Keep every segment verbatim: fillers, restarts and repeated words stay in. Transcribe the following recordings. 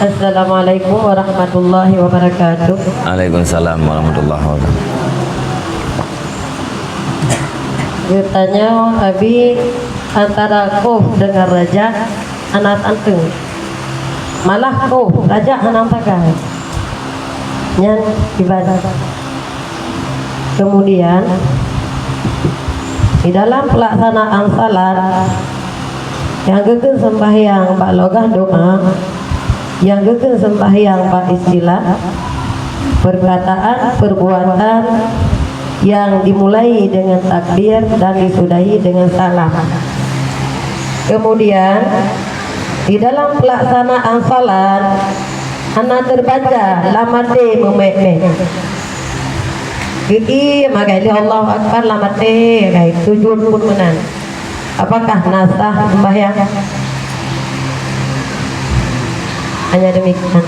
Assalamualaikum warahmatullahi wabarakatuh. Waalaikumsalam warahmatullahi wabarakatuh. Geutanyong Abi, antara khof dengan raja hana santeueng. Malah khof, raja hana sagai. Nyan ibadah. Kemudian, di dalam pelaksanaan salat, nyang geukheun sembahyang bak logah doa, nyang geukheun sembahyang bak istilah, perkataan, perbuatan yang dimulai dengan takbir dan disudahi dengan salam. Kemudian, di dalam pelaksanaan salat, hana terbaca lam até meumet-met. Geuié magai lé Allahu Akbar lam até, gai sujud pun meunan. Apakah na sah sembahyang? Hanya demikian.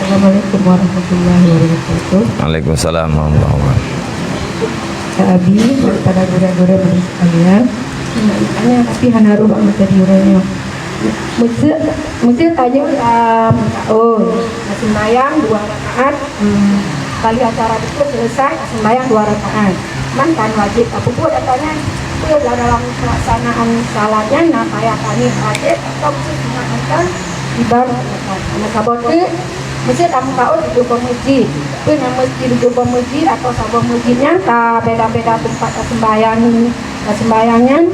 Assalamualaikum warahmatullahi wabarakatuh. Waalaikumsalam warahmatullahi wabarakatuh. Kak Abi, kepada gurée-gurée majelis sekalian, hana, tapi hana rubah materi uroe nyoe. Meuseu, meuseu tanyoe, ah, oh, sembahyang dua rakaat, hmm, kali acara itu selesai, sembahyang dua rakaat. Man kan wajib tapeubuet ata nyan. Peue dalam pelaksanaan salat nyan na payah tangieng wajib atau sunat mantong ibarat. Maka bote, meuseu tameukaot di tuboh meuseujid. Peue nyang meusti di tuboh meuseujid atau saboh meuseujid nyan ka beda-beda teumpat taseumbahyang, taseumbahyang nyan.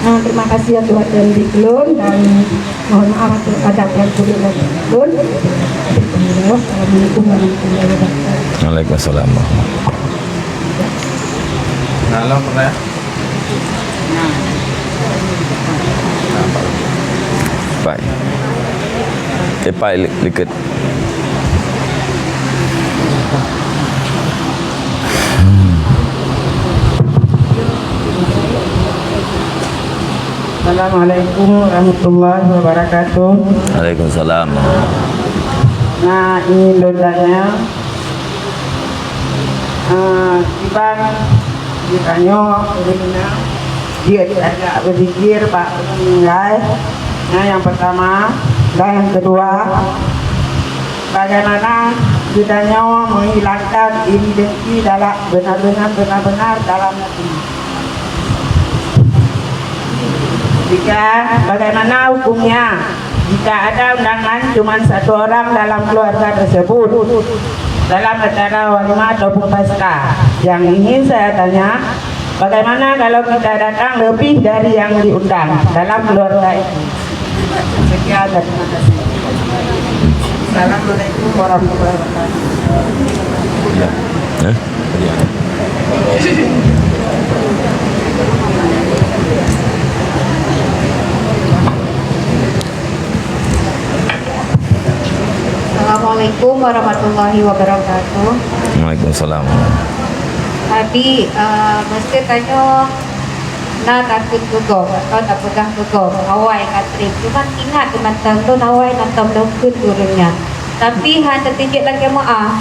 Ah, terima kasih ya Tuhan dan di ulôn dan mohon maaf atas adab dan kekurangan ulôn. Assalamualaikum warahmatullahi wabarakatuh. Waalaikumsalam. Halo, pernah? Pai. Eh, pai li-, likot. Assalamualaikum warahmatullahi wabarakatuh. Waalaikumsalam. Nah, ini bertanya, eh, kiban geutanyoe ureueng inong jeuet tajak beuzikir bak ureueng meninggai. Nah, nyang pertama dan yang kedua, bagaimana geutanyoe menghilangkan iri dengki dalam benar-benar, benar-benar dalam hati? Jika, bagaimana hukumnya jika ada undangan cuma satu orang dalam keluarga tersebut dalam acara walimah ataupun pesta? Yang ingin saya tanya, bagaimana kalau kita datang lebih dari yang diundang dalam keluarga itu? Sekian dan terima kasih. Assalamualaikum warahmatullahi wabarakatuh. Ya. Eh? Assalamualaikum warahmatullahi wabarakatuh. Waalaikumsalam. Abi, eh, meuseu tanyoe na takheun keu gob atau tapeugah keu gob, awai ka treb. Cuman ingat mantong lôn awai mantong lôn kheun ureueng nyan. Tapi hana teuinjek lakée meuáh.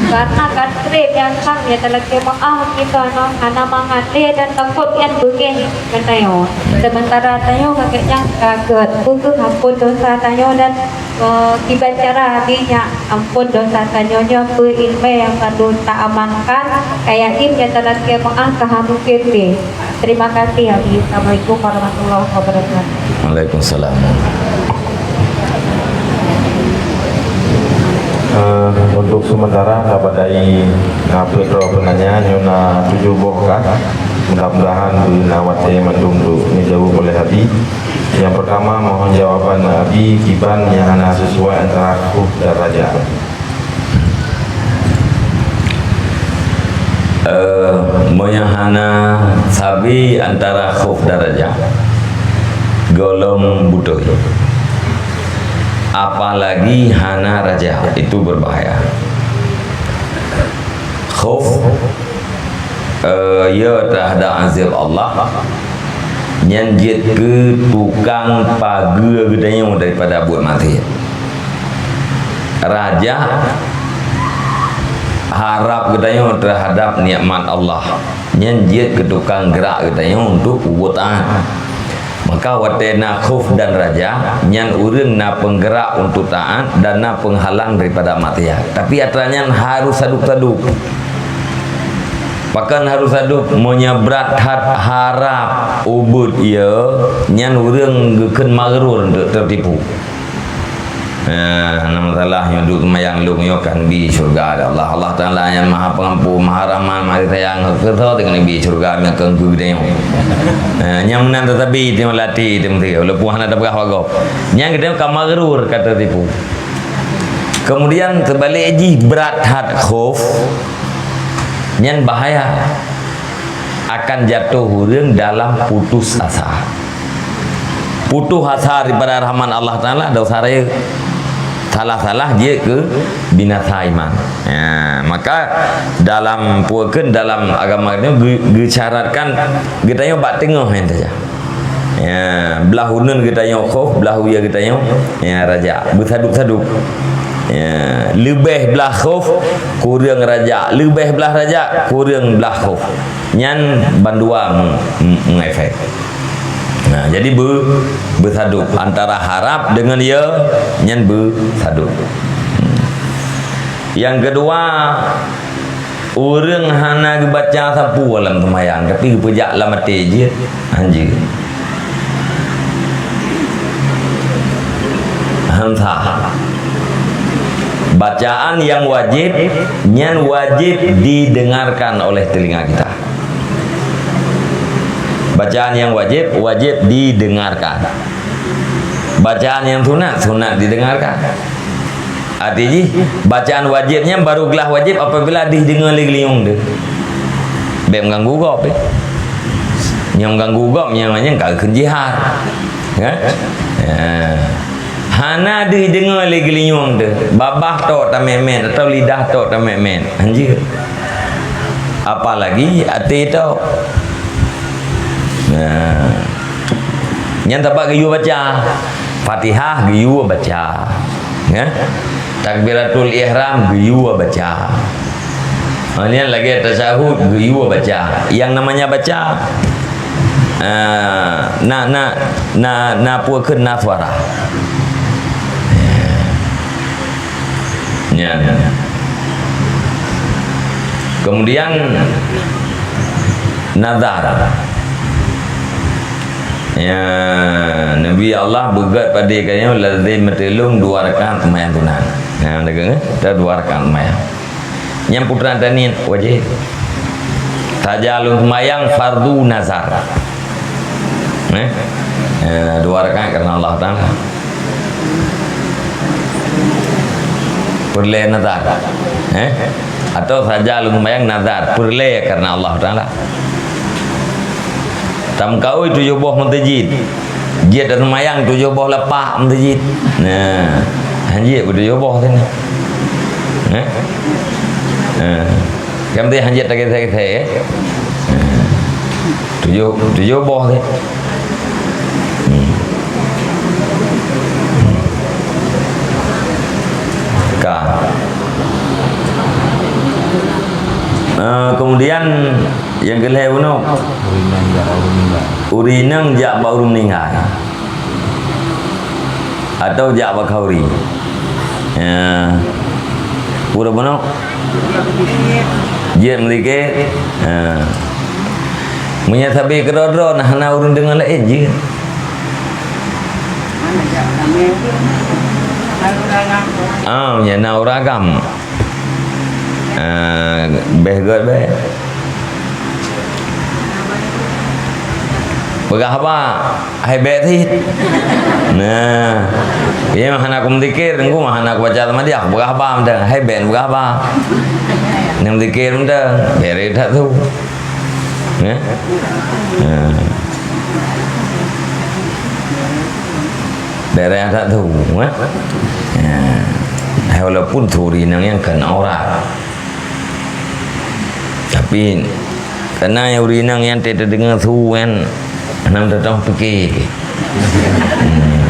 Karena ka treb nyang sang nyang talakée meuáh kita nyoe hana mangat lé dan takot nyan beungéh geutanyoe. Sementara tanyoe ka gét nyang ka gét, peue kheueh ampôn dosa tanyoe dan, eh, kiban cara Abi nyak ampôn dosa tanyoe nyoe peue ileumèe nyang ka lôn taamankan, kaya im nyang talakée meuáh ka hana mungken lé. Terima kasih, Abi. Assalamualaikum warahmatullahi wabarakatuh. Waalaikumsalam. Eh, untuk sementara, tabadai na peuet droe peunanya, nyoe na tujoh boh kah. Mudah-mudahan beu na watée mandum untuk neujaweueb oleh Abi. Yang pertama, mohon jawaban Abi, kiban nyang hana sesuai antara khof dan raja. Eh, meunyo hana sabe antara khof dan raja, gohlom beutôi. Apalagi hana raja, itu berbahaya. Khof, eh, ya terhadap azab Allah. Nyan jeuet keu tukang pageue geutanyoe daripada buet maksiat. Rajak harab geutanyoe teuhadab nikmat Allah. Nyan jeuet keu tukang geurak geutanyoe untuk peubuet taat. Maka watée na khauf dan rajak, nyan ureuëng na peunggerak untuk taat dan na peunghalang daripada maksiat. Tapi atra nyan harôh sadub-sadub. Pakon harôh sadub? Meunyoe brat that harab ubit ie, nyan ureuëng geukheun maghrur, teutipu. Nah, hana masalah nyoe duek seumayang lôn nyoe kan bi syurga Allah. Allah Taala nyang Maha Pengampun, Maha Rahman, Maha Sayang, keu soe teungoh bi syurga nyang keu geutanyoe. Nah, nyang meunan teusabi teungoh lati teungoh, walaupun hana tapeugah bak gob. Nyang geutanyoe ka maghrur, ka teutipu. Kemudian seubalik jih brat that khauf, nyan bahaya. Akan jatuh ureuëng dalam putus asa. Putus asa daripada rahmat Allah Taala, dosa raya, salah-salah jeuet keu binasa iman. Ya, maka dalam puakeun dalam agama nyoe geu-, geusyaratkan geutanyoe bak teungoh nyan saja. Ya, blah uneun geutanyoe khauf, blah ie geutanyoe, ya, rajak. Beusadub-sadub. Ya, leubeh blah khauf, kureueng rajak. Leubeh blah rajak, kureueng blah khauf. Nyan bandua meng-, meng-, mengefek. Nah, jadi be-, beusadub antara harab deungon ie, nyan beusadub. Nyang keudua, ureuëng hana geubaca sapeue lam seumayang, tapi geupeujak lam até jih, hanjeuet. Hansa. Bacaan nyang wajéb, nyan wajéb didengarkan oleh telinga kita. Bacaan nyang wajéb, wajéb didengarkan. Bacaan nyang sunat, sunat didengarkan. Arti jih, bacaan wajéb nyan baru glah wajéb apabila deuh deungoe lé geulinyueng teuh. Bék meuganggu gob, eh. Nyang meuganggu gob, nyang, nyang ka kheun jihar. Kan? Ya. Hana deuh deungoe lé geulinyueng teuh, babah tok tamét-mét atau lidah tok tamét-mét. Hanjeuet. Apalagi até tok. Nah. Nyan tapak geuyue baca. Fatihah geuyue baca. Ya. Takbiratul ihram geuyue baca. Ha, nyan lagée tasyahud geuyue baca. Yang namanya baca, ah, na, na, na, na peue kheun na suara. Nyan. Kemudian nazar. Ya, Nabi Allah beugét padé keu nyoe lazim meuteulông dua rakaat seumayang sunat. Nah, deungoe, ta dua rakaat seumayang. Nyang putra taniet wajéb. Saja lôn seumayang fardu nazar. Eh? Eh, dua rakaat karena Allah Taala. Peureulée nazar. Eh? Atau saja lôn seumayang nazar, peureulée karena Allah Taala. Tameukaôi tujoh boh meuseujid. Jeuet taseumayang tujoh boh lapak meuseujid. Nah, hanjeuet beutujoh boh teuh. Nah. Nah. Kan teuh hanjeuet tageusé-geusé, eh? Nah. Tujoh, tujoh boh teuh. Hmm. Ka. Eh, kemudian nyang keulhée bunoe. Ureueng inong jak bak ureueng meninggai. Ureueng inong jak bak ureueng meninggai. Atau jak bak khanduri. Ya. Pura bunoe. Jeuet meuzikir. Ya. Meunyoe sabe keudroe-droe na hana ureueng deungoe laén jeuet. Ah, meunyoe na ureueng agam. Ah, béh göt béh. Peugah haba, hai bék cit. Nah, iya mah hana kumeudzikir, teungku mah hana kubaca Ahmadiyah, peugah haba mantong, hai bék peugah haba. Nyang dzikir mantong, bere that tu. Nah. Nah. Bere that tu, eh. Ya. Hai, walaupun turi nang yang kena orang. Tapi, karena ureueng inong nyang teudeungoe su nyan, Nam tatong pike. Hmm.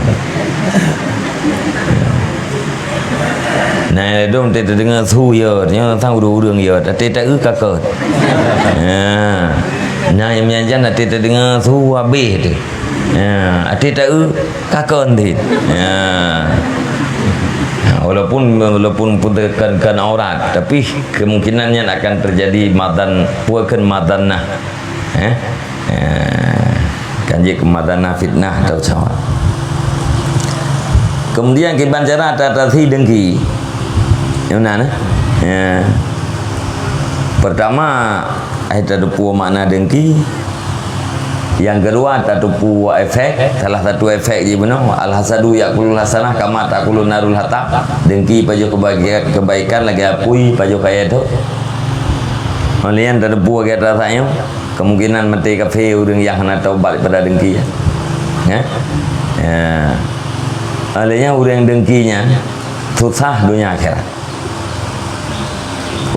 Nah, dong teudeungoe su yo, nyoe sang ureueng-ureueng yo, tapi tak eu kakot. Ha. Nah, nyang nyan ati teudeungoe su habéh teuh. Ya, ati tak eu kakon dit. Ya. Walaupun, walaupun pun kan, kan aurat, tapi kemungkinan nyan akan terjadi madan, bukan madanah. Eh? Ya. Kan jeuet keu madanah fitnah atau sama. Kemudian kiban cara tatasi dengki. Yang mana? Ya. Pertama, ai tateupeue makna dengki. Nyang keudua, tateupeue efek. Salah satu efek jih bunoe, al-hasadu ya'kulul hasanah kama ta'kulun narul hatab. Dengki pajoh kebaikan, kebaikan lagèe apui pajoh kayèe thok. Óh lheueh nyan tateupeue gata sayang, kemungkinan maté kafé ureueng nyang hana taubat daripada dengki. Ya? Ya. Óh lheueh nyan ureueng dengki nyan susah donya akhirat.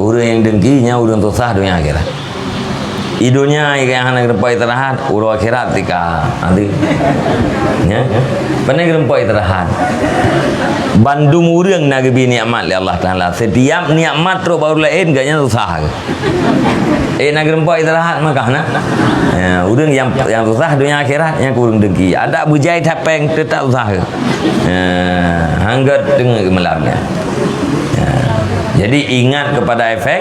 Ureueng nyang dengki nyan ureueng susah donya akhirat. Di donya nyang hana geureumpok istirahat, uroe akhirat tika. Nanti. Ya. Pane geureumpok istirahat. Bandum ureueng na geubri nikmat lé Allah Taala. Setiap nikmat trok bak ureueng laén, gobnyan susah. Eh, na geureumpok istirahat mah ka na. Ya, ureueng nyang, nyang susah donya akhirat, nyan keuh ureueng dengki. Adak beujai that pèng, teutap susah. Ya, hanggot teungoh geumeulab nyan. Ya. Jadi, ingat kepada efek,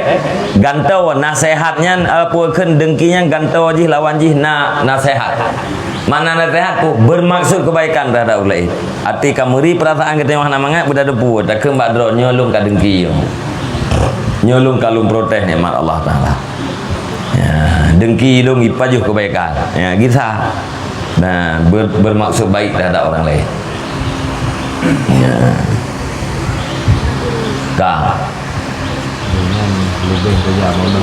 gantoe naseuhat nyan, eh, peue kheun dengki nyan gantoe jih lawan jih na naseuhat. Makna naseuhat keuh bermaksud kebaikan terhadap ureueng laén. Até ka meuri perasaan geutanyoe hana mangat, beutateupeue, takheun bak droe nyoe lôn ka dengki. Nyoe lôn ka lôn protes nikmat Allah Taala. Ya, dengki lôn jipajoh kebaikan. Ya, gisa. Nah, ber-, bermaksud baik terhadap orang lain. Ya. Ka. Dengan lebih kerja mana?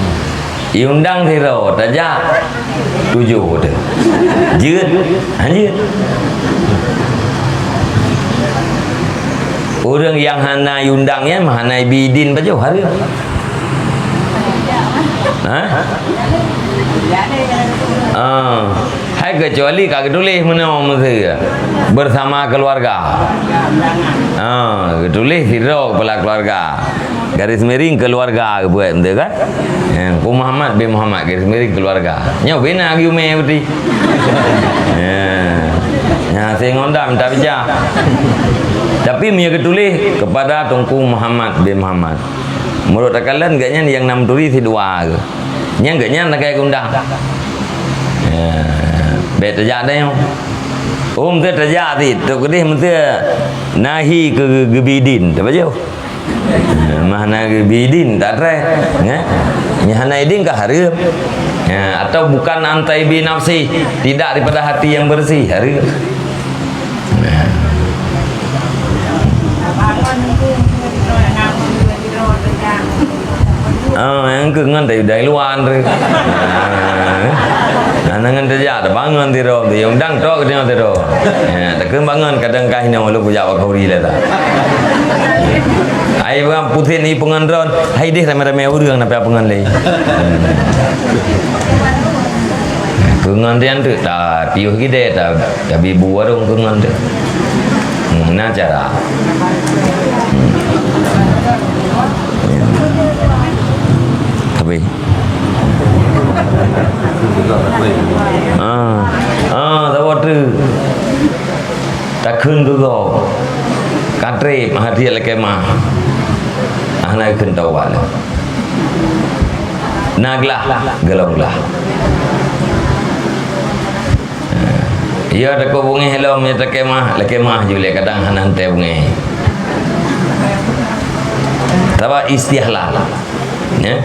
Iundang sidroe, tajak tujoh tu. Jeuet, ha, jeuet. Ureueng nyang hana iundang nyan, hana ibi idin pajoh hareuem. Ha? Ah. Hai, kecuali ka geutuléh meunoe meuseu, bersama keluarga. Ah, geutuléh sidroe kepala keluarga. Garis miring keluarga geubuet meuseu kan? Ya, Teungku Muhammad bin Muhammad, garis miring keluarga. Nyoe bina argumen beutôi. Ya. Ya, sehingga minta bijak. Tapi meunyoe geutuléh kepada Teungku Muhammad bin Muhammad. Meunurot takalon gobnyan nyang na meuturi sidua. Nyang gobnyan lagèe geuundang. Ya, bèk tajak deh nyoe. Oh, meuseu tajak cit, trok keudeh meuseu nahi keu geu-, geubi idin, tapajoh. Ya, mah na geubi idin, tak treh. Ya. Nyang hana idin ka hareuem. Ya, atau bukan an thaibi nafsi, tidak daripada hati yang bersih, hareuem. Ya. Ah, nyang keu ngon dari, dari luar tu. Ah. Nah, ngon tajak, tabangun sidroe tu. Nyang dang tok keu sidroe. Ya, takheun bangun, kadang kah inong lu kujak bak khauri lah tak. Ai, bang, pusing ni pengon droen. Hai deh, ramai-ramai ureueng, na payah pengon lé. Keu ngon tian tu, ta piôh gidée, ta, tabi bu warong keu ngon tu. Hmm, na cara. Hmm. Tapi. Ah, ah, saboh teuk. Takheun keu gob. Ka trép, hadiet lakée meuah. Hana kheun taubat lé. Na glah, golom glah. Ya, takot beungéh lom, ya, lakée meuah, lakée meuah ju lé, kadang hana teuntée beungéh. Sabab istihlal. Ya.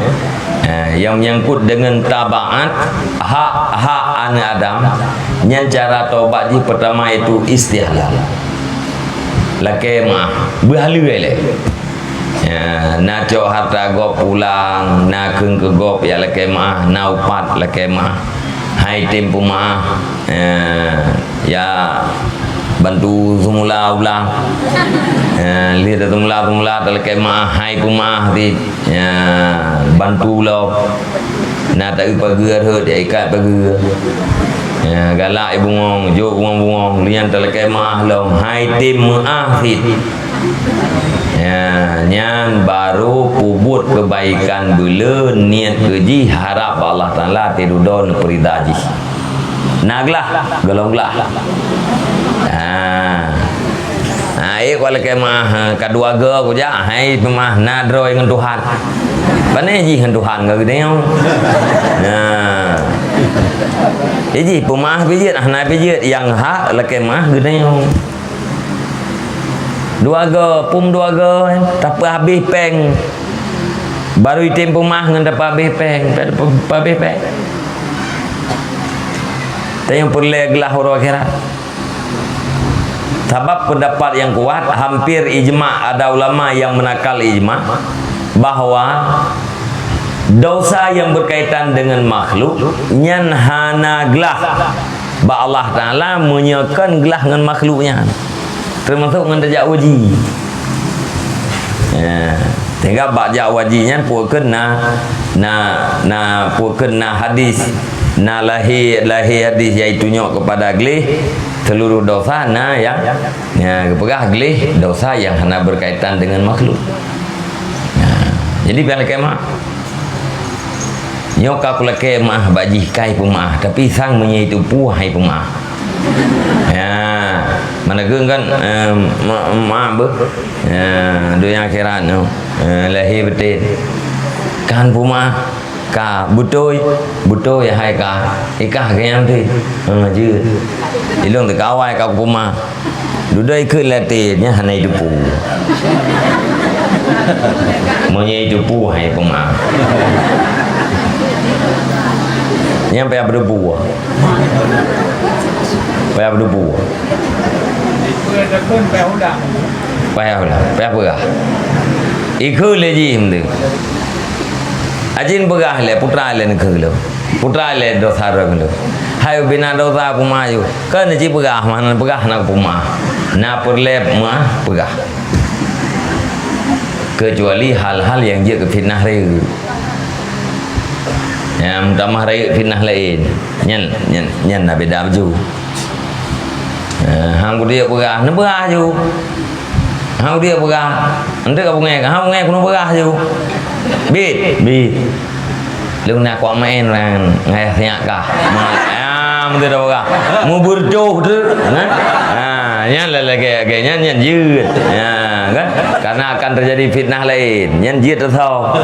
Eh, yang menyangkut dengan tabaat, hak-hak aneuk Adam, nyan cara tobat jih pertama yaitu istihlal. Lakée meuah, beuhaleue lé. Ya, na cok harta gob pulang, na kheun keu gob ya lakée meuah, na upat lakée meuah. Hai tem peumaah, eh, ya bantu seumula ulang. Eh, lheueh seumula-seumula talakée maah, hai peumaah cit. Ya, bantu lom. Na taeu pageue rhot, ya ikat pageue. Ya, galak i bungong, jok bungong-bungong, lheuh nyan talakée meu'ah lom, hai tem meu'ah cit. Ya, nyan baru peubuet keubaikan beuleu, niet keu jih harab bak Allah Taala, teududoe neupeurida jih. Na glah, golom glah. Ha. Ha, ék ku lakée meu'ah, ha, ka dua go kujak, hai peu'ah na droe ngon Tuhan. Pane jih ngon Tuhan ka geutanyoe. Nah. Jih peu'ah pijeuet, hana pijeuet, nyang hak lakée meu'ah geutanyoe. Dua go, pum dua go, eh, tapeuhabéh péng. Baru item peu'ah ngon tapeuhabéh péng, tapeuhabéh péng. Tanyoe peureulée glah uroe akhirat. Sabab pendapat yang kuat, hampir ijma, ada ulama yang menakal ijma, bahwa dosa yang berkaitan dengan makhluk nyan hana glah bak Allah Taala meunyoe kon glah ngon makhluk nyan, termasuk ngon tajak uji. Ya. Sehingga bak jak uji nyan pue keuh na, na, na pue keuh na hadis, na lahé, lahé hadis yaitu nyok kepada gleh seluruh dosa na ya, ya geupeugah gleh dosa yang hana berkaitan dengan makhluk. Ya. Jadi pian lakée meu'ah. Nyoe ka kulakée meu'ah bak jih kai peu'ah, tapi sang meunyoe itu pue hai peu'ah. Ya, mana geng kan, eh, ma-, ma-, beuh. Ya, dunia akhirat nyoe. Eh, lahé beutôi. Kan peu'ah, ka beutôi, beutôi ya hai ka. Ikah geng teuh. Ha, jeuet. Ilong teuka awai ka peu'ah. Dudoe ikheun lati nyan hana itupu. Meunyoe itupu hai peu'ah. Nyan payah beudebu. Payah beudebu. Payah ulah, payah peugah. Ikheun lé jih meuteun. Ajin peugah lé putra lé neukheun lé. Putra lé dosa droe lé. Hai bina dosa peu'ah yu. Kan ci peugah, mana peugah na peu'ah. Na peureulée meu'ah peugah. Kecuali hal-hal yang jeuet keu fitnah rayeuk. Nyang tamah rayeuk fitnah laén. Nyan, nyan, nyan na beda baju. Eh, hang kudiek peugah, neupeugah ju. Hang kudiek peugah, enteuk ka bungée ka, hang bungée keuneuk peugah ju. Bit, bit. Lôn na kuak maén ngon ayah siak kah. Ma-, ah, meuteuk dah peugah. Meubeureutoh tu, nah. Ah, nyan lah lagée-lagée nyan, nyan jeuet. Ya, kan? Karena akan terjadi fitnah laén. Nyan jeuet teusoe.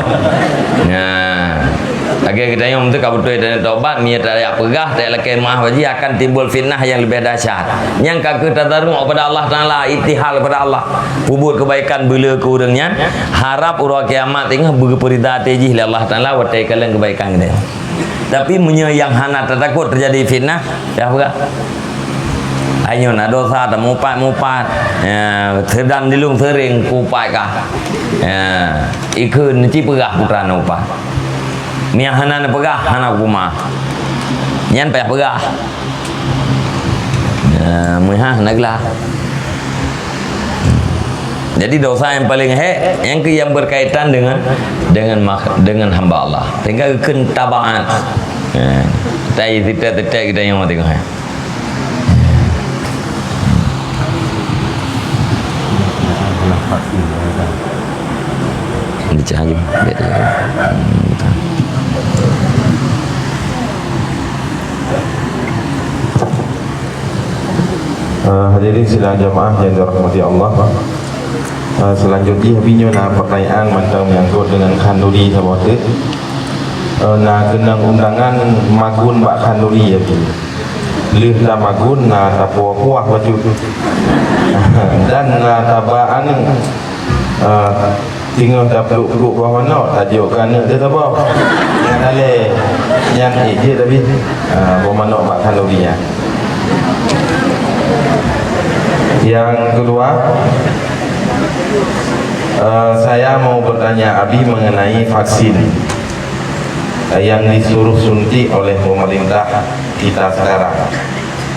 Nah. Lagée geutanyoe meuteuk ka beutôi dan tobat, meunyoe tajak peugah, tajak lakée meu'ah bak jih, akan timbul fitnah yang lebih dahsyat. Nyang ka keuh tataruk kepada Allah Taala, iktihal kepada Allah. Peubuet keubaikan beuleu keu ureuëng nyan, harab uroe kiamat teungoh beupeurida até jih lé Allah Taala watée kalon keubaikan geutanyoe. Tapi meunyoe nyang hana tatakot teujadi fitnah, ya peugah. Ayo na dosa tamupat-mupat. Ya, sedang dilung sering kupat kah. Ya, ikheun ci peugah putra na upat. Meunyoe hana neupeugah, hana peu'ah. Nyan payah peugah. Nah, meuhah na glah. Jadi dosa yang paling hek, yang ke, yang berkaitan dengan, dengan makh-, dengan hamba Allah. Sehingga keukeuen tabaat. Nah, tai titek-titek kita yang mati, eh. Dicah aja, biar dia. Hmm, gitu. Eh, hadirin sidang jamaah yang dirahmati Allah. Eh, selanjutnya, binoe na pertanyaan mantong menyangkut dengan khanduri saboh teuk. Eh, na keunong undangan magun bak khanduri, ya, Bi. Lheueh tamagun na tapuah-puah bacut. Dan na taba aneuk. Ah, teungoh tapluek-pluek boh manok, tajok keu aneuk teuh saboh. Nyang alée, nyan ék jeuet tapi. Ah, boh manok bak khanduri nyan. Yang kedua, eh, saya mau bertanya Abi mengenai vaksin yang disuruh suntik oleh pemerintah kita sekarang.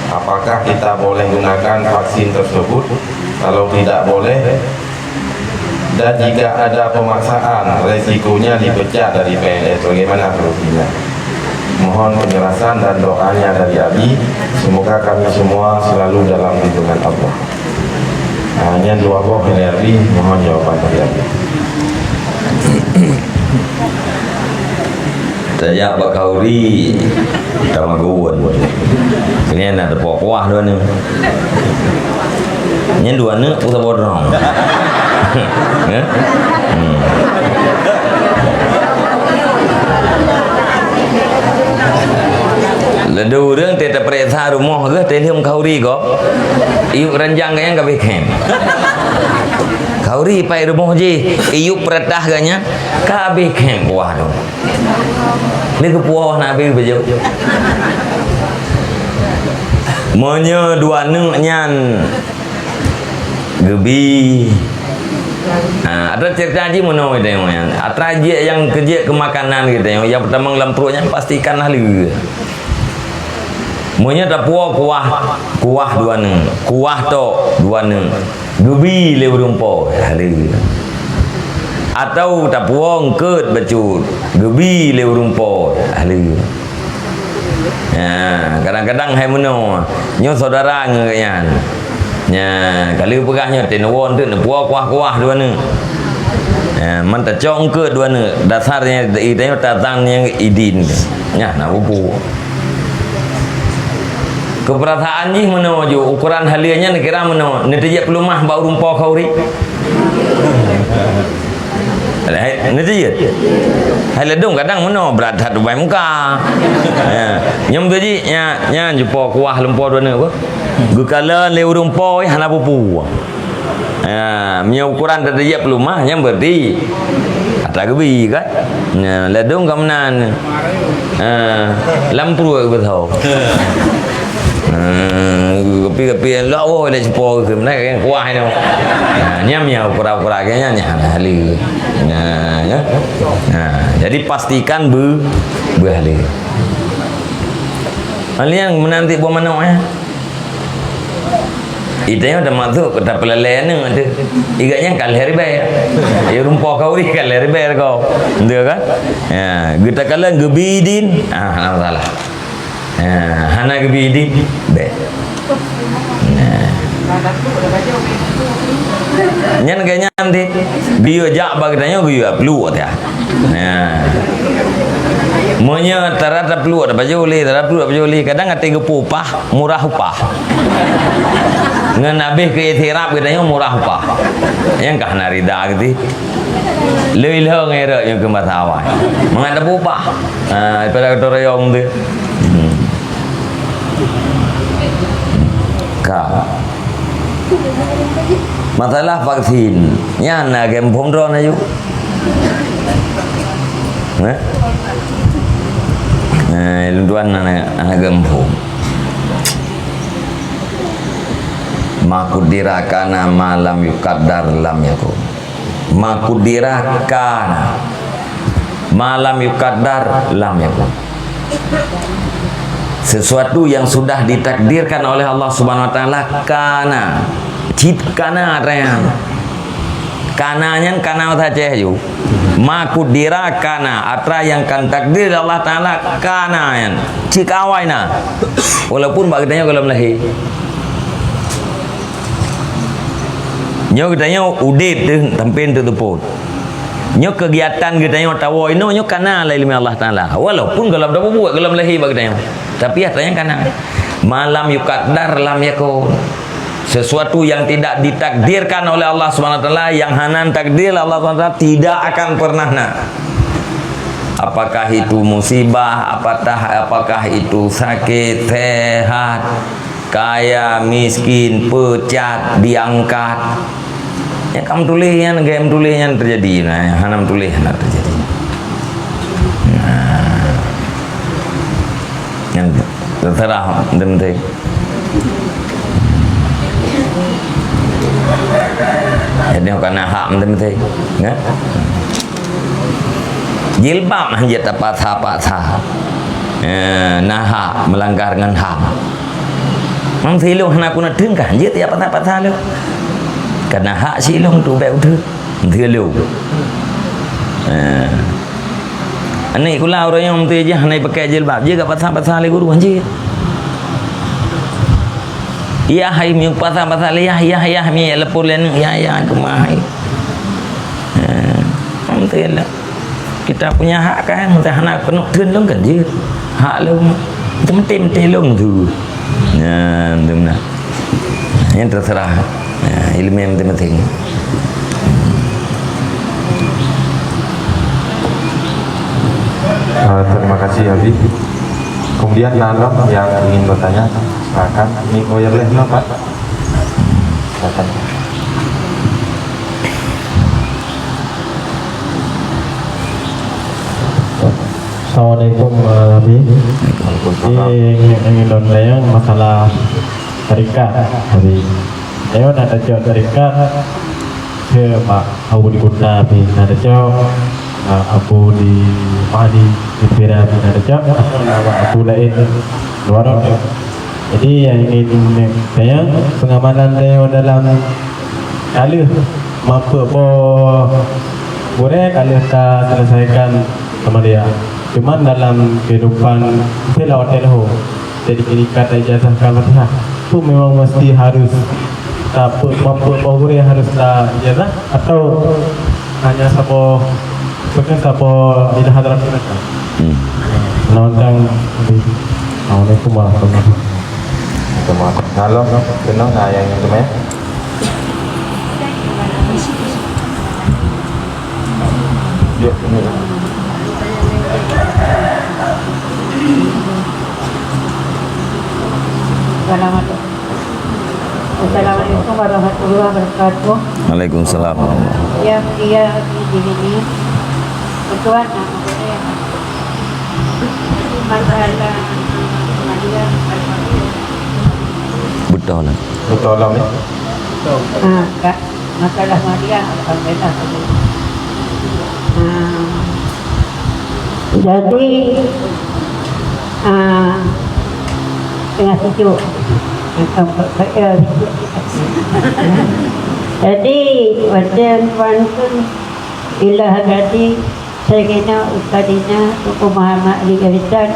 Apakah kita boleh gunakan vaksin tersebut? Kalau tidak boleh, dan jika ada pemaksaan, resikonya dipecat dari P N S. Bagaimana solusinya? Mohon penjelasan dan doanya dari Abi. Semoga kami semua selalu dalam lindungan Allah. Ah, nyan dua boh dari Abi, mohon jawaban dari Abi. Tajak bak khauri, tamaguen. Keuneuk na teupoh kuah dua neuk. Nyan dua neuk peue saboh droe. Eh? Hmm. Laju ureueng teuh tapareksa rumoh geuh teuh lheueh khauri gob. Iyup ranjang geuh nyang ka abéh khem. Khauri pai rumoh jih, iyup peureutah geuh nyan ka abéh khem kuah tu. Lé geupuwoe na abéh beujeuet. Meunyoe dua neuk nyan geubi. Ha, atra cerita jih meunoe geutanyoe nyan. Atra jih nyang keujeuet keu makanan geutanyoe, nyang peutamong lam pruet nyan pastikan haleue. Meunyoe tapuwoe kuah, kuah dua neuk, kuah tok dua neuk, geubi lé ureueng po, haleue. Atau tapuwoe eungkôt bacut, geubi lé ureueng po, haleue. Ya, kadang-kadang hai meunoe, nyoe saudara ngon gobnyan. Ya, ka lheueh peugah nyoe teuh neuwoe teuk neupuwoe kuah-kuah dua neuk. Ya, man tacok eungkôt dua neuk, dasar nyan geutanyoe tatang nyang idin. Nyan na buku. Keupeurasaan jih meunoe ju, ukoran haleue nyan kira meunoe, neuteujieb peuleumah bak ureueng po khauri. Hai, ngerti ya? Hai ladôm kadang meunoe brat that ubak muka. Ya. Nyang beutôi jih, nya, nyan jipo kuah lumpo dua neuk apa? Geukalon lé ureueng po, eh, hana pupu. Ya, meunyoe ukuran teudiek peulumah, nyan berarti atra geubi kan? Ya, ladôm ka meunan. Ha, lam pruet beutôi. Ha, kopi-kopi yang lawah nak cepo ke mana yang kuah ni. Ha, nyam ya ukuran-ukuran ke nyam, nyam hali. Ha, ya. Ha, jadi pastikan be, be hali. Hali yang menanti buah manok ya. Itu yang termasuk kata pelalai aneuk tu. Iga nyang kalah ribet. Ya rumpok kau ni kalah ribet kau. Betul kan? Ya, kita kalah geubi din. Ah, hana masalah. Ha, hana geubi idin, bèk. Nah. Nyan keu nyan deh. Geuyue jak bak geutanyoe geuyue pluek teuh. Nah. Meunyoe tara tapluek tapajoh lé, tara pluek tapajoh lé, kadang até geupeu upah, murah upah. Ngon abéh keu itiraf geutanyoe murah upah. Nyang ka hana rida geuti. Lheueh-lheueh ngon rot nyang keu masa awai. Mangat tapeu upah. Ha, daripada gotong-royong tu. Hmm. Ka. Masalah vaksin, nyan na game phom droe na yuk. Eh? Eh, lôn tuan na, na, na game phom. Ma qudira kana ma lam yuqaddar lam yakun. Ma qudira kana. Ma lam yuqaddar lam yakun. Sesuatu yang sudah ditakdirkan oleh Allah Subhanahu wa taala kana. Cit kana atra nyan. Kana nyan kana bahasa Aceh ju. Ma qudira kana, atra yang kan takdir Allah Taala kana nyan. Cit ka awai na. Walaupun bak geutanyoe gohlom lahé. Nyoe geutanyoe udép teuh sampoe teuh teupot. Nyoe keugiatan geutanyoe tawoe inoe nyoe kana lé ileumèe Allah Taala. Walaupun gohlom tapeubuet gohlom lahé bak geutanyoe. Tapi atra nyan kana. Ma lam yuqaddar lam yakun. Sesuatu yang tidak ditakdirkan oleh Allah Subhanahu wa taala, yang hana takdir Allah Subhanahu wa taala, tidak akan pernah na. Apakah itu musibah, apatah, apakah itu sakit, sehat, kaya, miskin, pecat, diangkat. Ya, kamu tulis nyan, gaya tulis nyan terjadi. Nah, hana tulis hana terjadi. Nah. Nyan terserah, penting. Jadi, bukan hak penting-penting. Ya? Jilbab hanjeuet tapaksa-paksa. Eh, na hak melanggar ngon ham. Mang silong hana kuna teungkah, hanjeuet ya paksa-paksa lom. Karena hak silong tu baik udah. Silong. Eh. Aneuk sikula ureueng nyang meuteujih hana jipakai jilbab, jeuet ka pasang-pasang lé guru, jeuet. Yah hai miyueb pasang-pasang lé yah, yah, yah miyueb leupur lé aneuk, yah, yah keumah hai. Ha, meuteujih lah. Kita punya hak kan, meuteujih hana keuneuk teun lôn kan jeuet. Hak lôn. Meuteujih, meuteujih lôn tu. Nyan tu meunan. Nyan terserah, ya, ileumèe masing-masing. Eh, terima kasih, Abi. Kemudian, na lom yang ingin bertanya, silakan. Ini wireless lom, Pak. Silakan. Assalamualaikum, eh, Abi. Waalaikumsalam. Jadi, ingin, ingin lôn tanyong masalah tarekat, Abi. Ayo na tacok tarekat keu mak Abu di Kuta, Abi. Na tacok, eh, Abu di Mahdi, di Pira, Abi. Na tacok, atawa na Abu laén luar. Jadi, nyang ingin tanyong, pengamalan tanyoe dalam ka lheueh meupeue boh gurèe, ka lheueh taselesaikan Samadiyah. Cuman dalam kehidupan, meusti lewat telepon. Jadi, ketika taijazahkan Fatihah, tu memang mesti harus tape-, meupeue boh gurèe harus taijazah, atau hanya saboh, bukan saboh ilah hadrat mereka. Hmm. Nah, tentang, Assalamualaikum warahmatullahi wabarakatuh. Halo, kenal na nyang teumé? Ya, ini. Assalamualaikum. Assalamualaikum warahmatullahi wabarakatuh. Waalaikumsalam warahmatullahi. Ya, ya, ini, ini. Ketua nama saya. Masalah Maria. Betul lah. Betul lah, ya. Ah, Kak. Masalah Maria, alhamdulillah. Ah, jadi, ah, tengah sejuk. Jadi, watèe pantun ilah tadi, Saidina Ustadina Teungku Muhammad Ali Gabitan,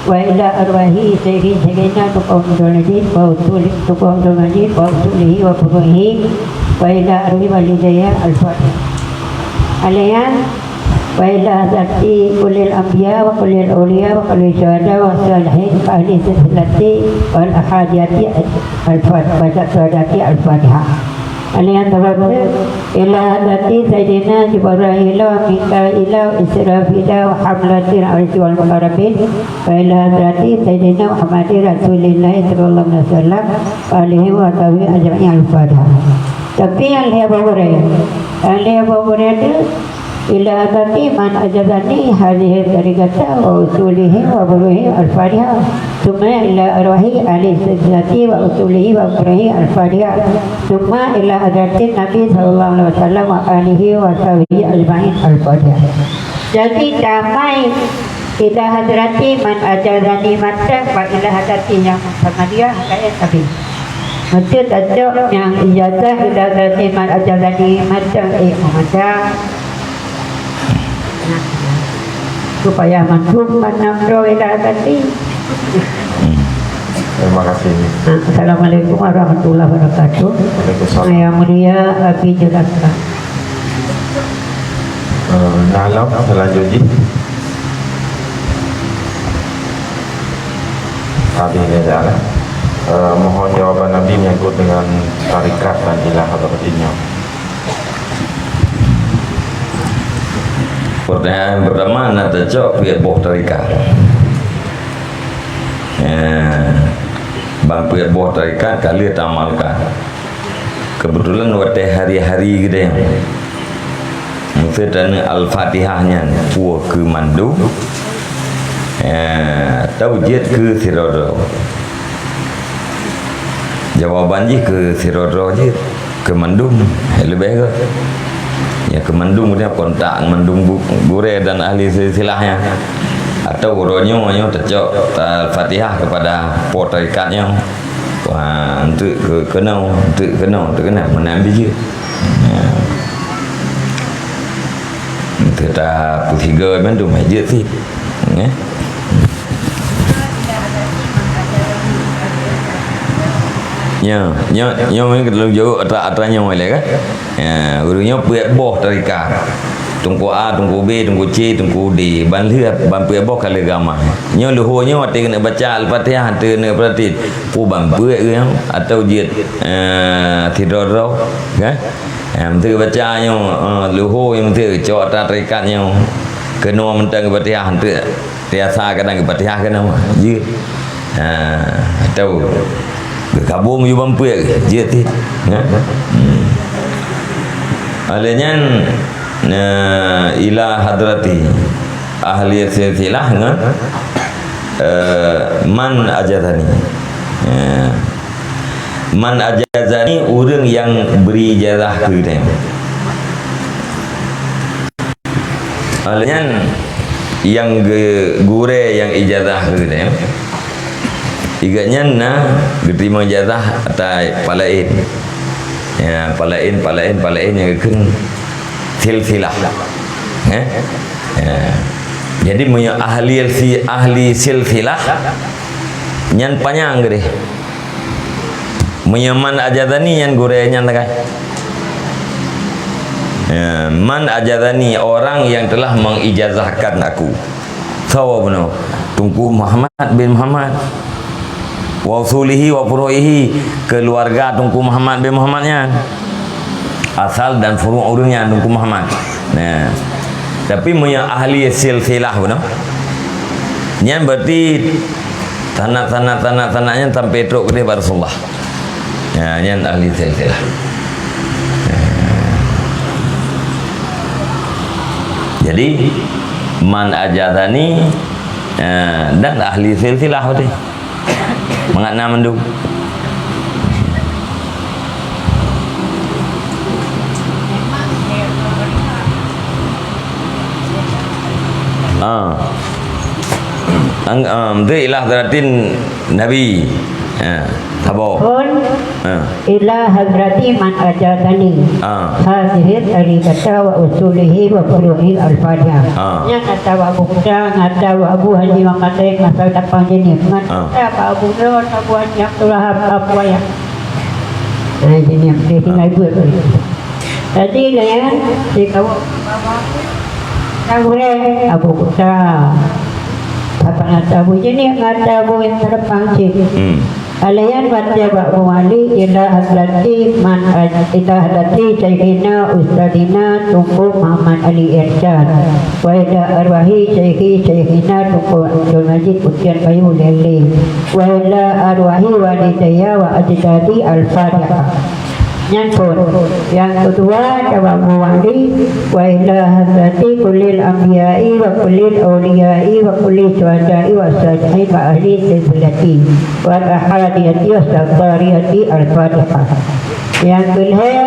wa ila arwahi Sayyidi Sayyidina Teungku Abdul Majid, wa usul, Teungku Abdul Majid, wa usulihi wa furu'ihi, wa ila arwahi walidayya. Al-Fatihah. Alaiha, wa ila hadrati kullil anbiya, wa kullil auliya, wa kullil syuhada, wa salihin, wa ahli silsilati, wal ahadiyati. Al-Fatihah. Baca syuhadati Al-Fatihah. Alaihi salatu ila hadrati Sayyidina Jibrail wa Mikail wa Israfil wa hamalatil arshi wal muqarrabin wa ila hadrati Sayyidina Muhammadin Rasulillah sallallahu alaihi wasallam wa alihi wa sahbihi ajma'in. Al-Fatihah. Tapi nyang lhèe boh gurèe, nyang lhèe boh gurèe tu, ila hadrati man ajazani hadhihi tariqata wa usulihi wa furu'ihi. Al-Fatihah. Tsumma ila arwahi ahli silsilati wa usulihi wa furu'ihi. Al-Fatihah. Tsumma ila hadratin Nabi sallallahu alaihi wasallam wa alihi wa sahbihi ajma'in. Al-Fatihah. Jadi, damai ila hadrati man ajazani mantong, bak ila hadrati nyang Muhammadiyah, laén tapi. Maksud tacok nyang ijazah ila hadrati man ajazani mantong, eh, Muhammadiyah. Supaya mandum mandum droe dah ganti. Hmm. Terima kasih. Assalamualaikum warahmatullahi wabarakatuh. Waalaikumsalam. Yang mulia Abi Jelaka. Eh, dalam selanjutnya. Abi Jelaka. Eh, mohon jawaban Abi menyangkut dengan tarikat dan ilah atau petinjau. Pertanyaan pertama, na tacok piet boh tarikat. Ya, ban piet boh tarikat ka lheueh taamalkan. Kebetulan watèe hari-hari geude, meuseutane Al-Fatihah nyan peue keu mandum, ya, atau jeuet keu sidroe-droe. Jawaban jih keu sidroe-droe jeuet. Keu mandum, eh, leubeh gét. Ya, keu mandum, kemudian kontak mandum gu-, gurèe dan ahli silsilah nyan. Atau uroe nyoe, nyoe tacok, eh, Fatihah kepada po tarikat nyoe. Wah, enteuk keu-, keunoe, enteuk keunoe, enteuk keunoe, meunan bijéh. Ya. Enteuk Kita peusigoe mandum hai jeuet cit. Nggih. Nyoe, nyoe, nyoe meunan jaweueb atra-atra nyoe lé kan? Ya, ureueng nyoe peuet boh tarekat. Teungku A, Teungku B, Teungku C, Teungku D. Ban lheueh, ban peuet boh ka lheueh geuamah. Nyoe leuhô nyoe watèe keuneuk baca Al-Fatihah, watèe keuneuk peurati, peue ban peuet geuh nyoe, atawa jeuet, eh, sidroe-droe, kan? Eh, meuseu baca nyoe, eh, leuhô nyoe meuseu cok atra tarekat nyoe. Keunoe mantong Fatihah, eunteuk tiasa kadang Fatihah keunoe. Jeuet. Ha, atau geugabong ju ban peuet, jeuet cit. Ya. Hmm. Oleh nyan, eh, ila hadrati ahli silsilah ngon, eh, man ajazani. Ya. Man ajazani, ureueng nyang bri ijazah keu geutanyoe. Oleh nyan, nyang geu-, gurèe nyang ijazah keu geutanyoe, gobnyan na geuteurimong ijazah ata palaén. Ya, palaén, palaén, palaén nyang geukheun silsilah. Eh? Ya. Jadi, meunyoe ahli si-, ahli silsilah, nyan panyang geudeh. Meunyoe man ajazani nyan gurèe nyan sagai. Ya, man ajazani, orang yang telah mengijazahkan aku. Soe bunoe? Teungku Muhammad bin Muhammad. Wa usulihi wa furu'ihi, keluarga Teungku Muhammad bin Muhammad nyan. Asal dan furu' ureueng nyan Teungku Muhammad. Nah. Tapi meunyoe ahli silsilah bunoe, nyan berarti tanak, tanak, tanak, tanak nyan sampai trok keudeh bak Rasulullah. Ya, nyan ahli silsilah. Jadi, man ajazani, eh, dan ahli silsilah berarti. Mangat na mandum. Ah. Ang, ah, meuteuk ila hadratin Nabi. Ha, saboh. Pun Ha. ila hadrati man ajazani. Ha. Hadhihi tarikata wa usulihi wa furu'ihi al-Fatihah. Ha. Nyan ata Abu Kuta, ata Abu Haji Muhammad Said masa tapang jeunieb. Ngan Ha. ata Abu Nur, Abu Haji Abdul Wahab, Abu Ayah. Nah, jeunieb, dia tinggal Ha. dua kali. Jadi, layan, dia kawan Abu Hurairah, Abu Kuta. Apa nata Abu jeunieb, nata Abu yang terpang cit. Hmm. Alayan baca bak Abu Ali, ila hadrati man aj-, ila hadrati Sayyidina Ustadina Teungku Muhammad Ali Irsyad. Wa ila arwahi Syekhi Syekhi Syaikhina Teungku Abdul Majid Ukian Bayu Lele. Wa ila arwahi walidayya wa ajdadi. Al-Fatihah. Nyan phon. Nyang keudua, jawab Abu Ali, wa ila hadrati kullil anbiya'i wa kullil auliya'i wa kulli syuhada'i wa shalihin wa ahli qiblati wal ahadiyati wa sabariyati. Al-Fatihah. Nyang keulhèe,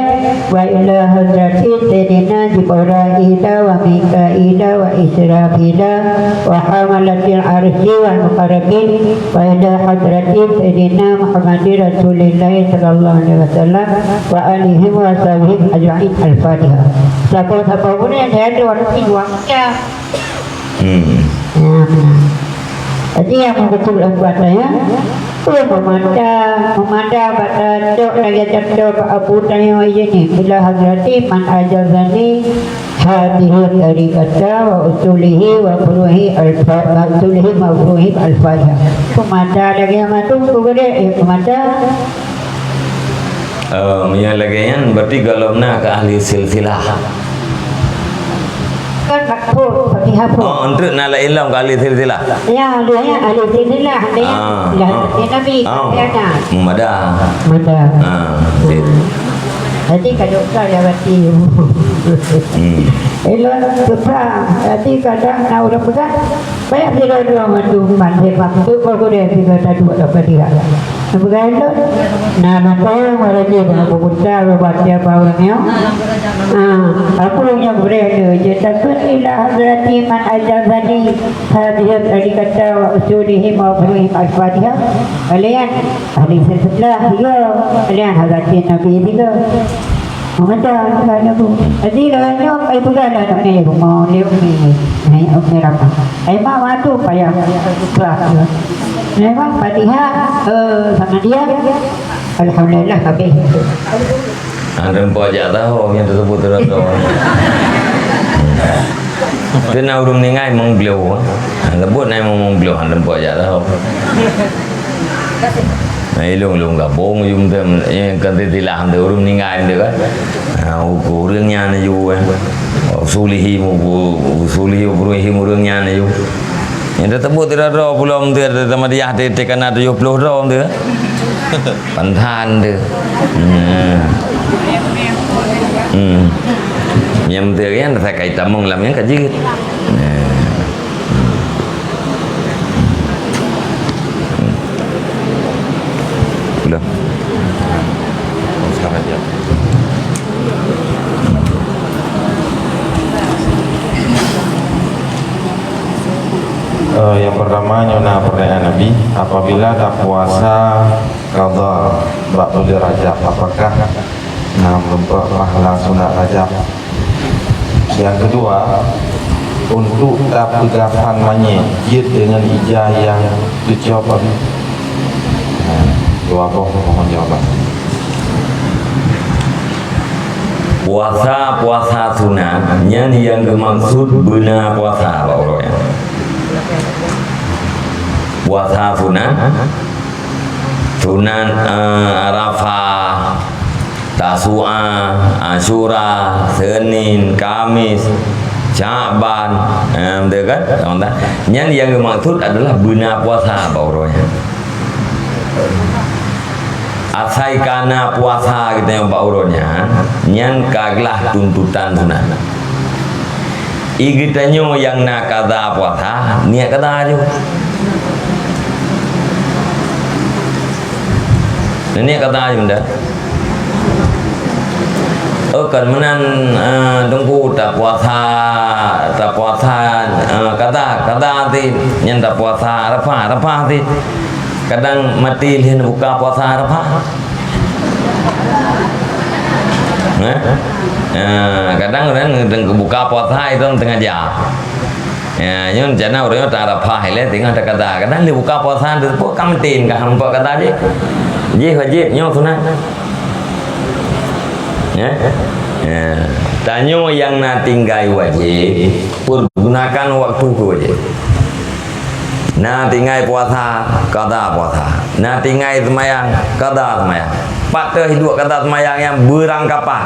wa ila hadrati Sayyidina Jibraila wa Mikaila wa Israfila wa hamalatil arsyi wal muqarrabin, wa ila hadrati Sayyidina Muhammadin Rasulillah sallallahu alaihi wasallam wa alihim wa sahbihim ajma'in. Al-Fatihah. Saboh-saboh bunoe nyan ada warna pink, warna hitam. Hmm. Ya, benar. Jadi, yang betul aku kata, ya. Oh, memandang, memandang pada dok lagi contoh Pak Abu Tayong ini. Bila hadrati man ajazani hadhihi tarikata wa usulihi wa furu'ihi al-fa-, wa usulihi wa furu'ihi al-Fatihah. Pemada lagi yang matu, tu gede, eh, pemada. Eh, meunyoe lagèe nyan, berarti gohlom na keu ahli silsilah. Kan makhfuz, Fatihah pun. Oh, enteuk na laén lom keu ahli silsilah. Ya, dia ya, ahli silsilah, dia Ah, ya, ah. dia Nabi, Ah, dia ada. Mada. Mada. Ah, sip. Jadi, kalau kau dah mati. Hmm. Elok, susah. Jadi, kadang nak orang pegang, banyak sila dua mantu, man, dia mampu, kau boleh tiga satu atau tiga. Nah, maka yang mereka dah berputar, berbaca, bawa nyawa. Ah, aku yang berada, je takut ila hadrati man ajabani, hadirat dari kata wa usulihim wa furu'ihim. Al-Fatihah. Kalian, ahli sebelah tiga. Kalian hadratin Nabi tiga. Meudah, meudah, Bu. Jadi, lagèe nyoe, ai peugah lah, nak mè rumoh, lé umi. Hai, umi Rama. Ai, mak, waduh, payah kelas tu. Memang Fatihah, eh, sama dia. Alhamdulillah, habis. Hana teumpat jak tahu nyang teusebut tu dah tahu. Keu na ureueng ninggai meungloe. Leubot na meungloe, hana teumpat jak tahu. Nah, ilong-ilong gabong, yum tem, eh, kan titilah tu, ureueng ninggai tu kan. Nah, uku ureueng nyan aju, eh. Sulihi, uku, sulihi, ureueng nyan aju. Nyang teusebut tidak droe pulo meuntri, teuma dia teuka na tujoh ploh droe meuntri. Pantan tu. Hmm. Hmm. Nyang meuntri nyan sakai tamong lam nyan ka jeuet. Nah. Hmm. Hmm. Udah. Eh, yang pertama, nyoe na pertanyaan Nabi, apabila tapuasa qadha bak buleuen Rajab, apakah na meurumpok pahala sunat Rajab? Yang kedua, untuk tapeugafan manyét jeuet deungon ija nyang teucop, Abi? Nah, dua boh mohon jawaban. Puasa, puasa sunat, nyan nyang geumaksud beuna puasa bak uroe nyan. Puasa sunat, sunat, eh, Arafah, Tasu'a, Asyura, Senin, Kamis, Sya'ban, eh, beutôi kan? Nyan nyang geumaksud adalah beuna puasa bak uroe nyan. Asai ka na puasa geutanyoe bak uroe nyan, nyan ka glah tuntutan sunat. I geutanyoe nyang na qadha puasa, niet qadha ju. Niet qadha ju ndak? Oh, kan meunan, eh, Teungku, tapuasa, tapuasa, eh, qadha, qadha ti, nyan tapuasa Arafah, Arafah ti. Kadang maté lheueh neubuka puasa Arafah. Eh? Eh, kadang ureueng neubuka puasa itu teungoh jam. Ya, nyoe rencana ureueng nyoe ta Arafah ilèe teungoh taqadha. Kadang neubuka puasa teupeu ka meutin ka hana muphom qadha jih. Jih wajéb, nyoe sunat. Ya? Ya. Tanyoe nyang na tinggai wajéb, pergunakan waktu keu wajéb. Na tinggai puasa, qadha puasa. Na tinggai seumayang, qadha seumayang. Pat teuh hidup qadha seumayang nyang beurangkapat.